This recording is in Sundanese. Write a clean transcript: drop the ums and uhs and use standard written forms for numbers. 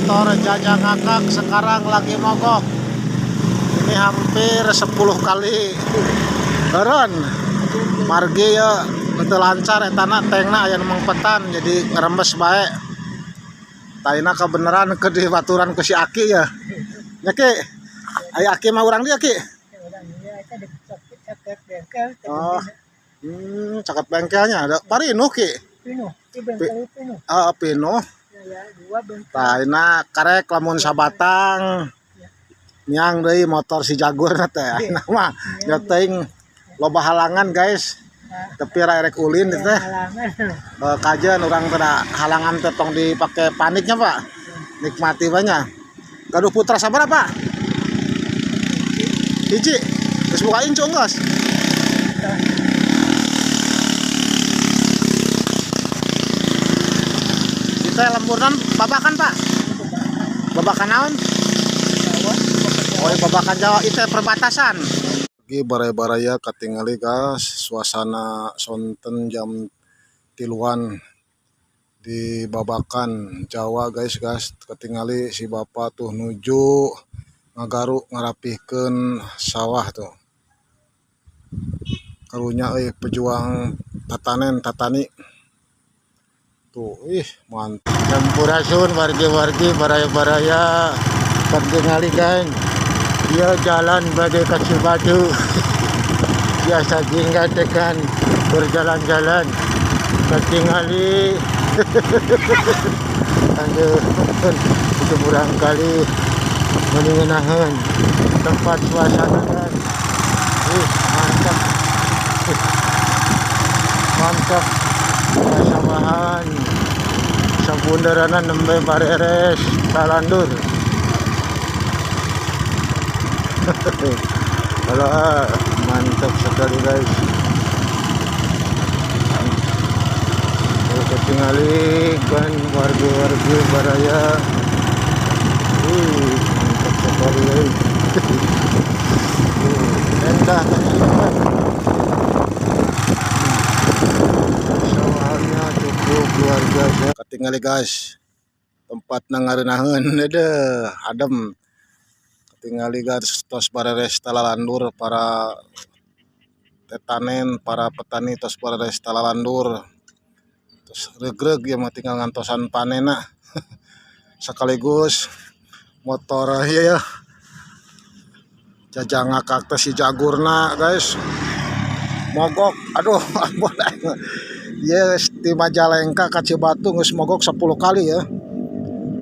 Motor Jajang Ngakak sekarang lagi mogok. Ini hampir 10 kali. Eureun. Margi ya teu lancar etana tengna aya nu mangpetan jadi ngerembes bae. Taina kebenaran ke di baturan ku si Aki ya. Nya Ki. Aya Aki mah urang dia Ki. Oh. Caket bengkelnya ada parinuh Ki. Pinuh, di bengkel pinuh. Ah, pinuh. Ya, dua bengkel. Tah, karek lamun sabatang miang deui motor si Jagur teh. Ayeuna mah nya teuing loba halangan guys. Tapi ra erek ulin teh. Halangan. Kajeun urang teh halangan teh tong dipake paniknya Pak. Nikmati banyak. Gaduh putra sabaraha Pak? Hiji. Geus buka incu geus. Kita lemburnan babakan Pak. Babakan naon? Oh, babakan Jawa itu perbatasan. Lagi baraya-baraya katingali guys, suasana sonten jam 3-an di Babakan Jawa guys, guys katingali si bapak tuh nuju ngagaruk ngarapihkeun sawah tuh. Karunya euy pejuang tatanen tatani. Tuh, ih mantap. Sampurasun wargi-wargi baraya-baraya katingali kan. Dia jalan bagai kacau batu. Biasa jingga tekan berjalan-jalan. Katingali. Aduh, itu barangkali menyenangkan tempat suasana kan. Ih, mantap. Mantap. Pasawahan. Sabundaranan nembe bareres talandur. Kalau mantap sekali guys. Ketingali kan warga-warga baraya. Mantap sekali guys. Endah kan. Sawahannya cukup luar biasa. Katingali guys, tempat ngarenaheun deuh adem. Katingali guys tos bareres talalandur para tetanen, para petani tos bareres talalandur. Terus regreg ya mah tinggal ngantosan panena. Sekaligus motor ya ya. Jajang Ngakak teh si Jagurna guys. Mogok, aduh ampun. Yes, di Majalengka ka Cibatu geus mogok 10 kali ya.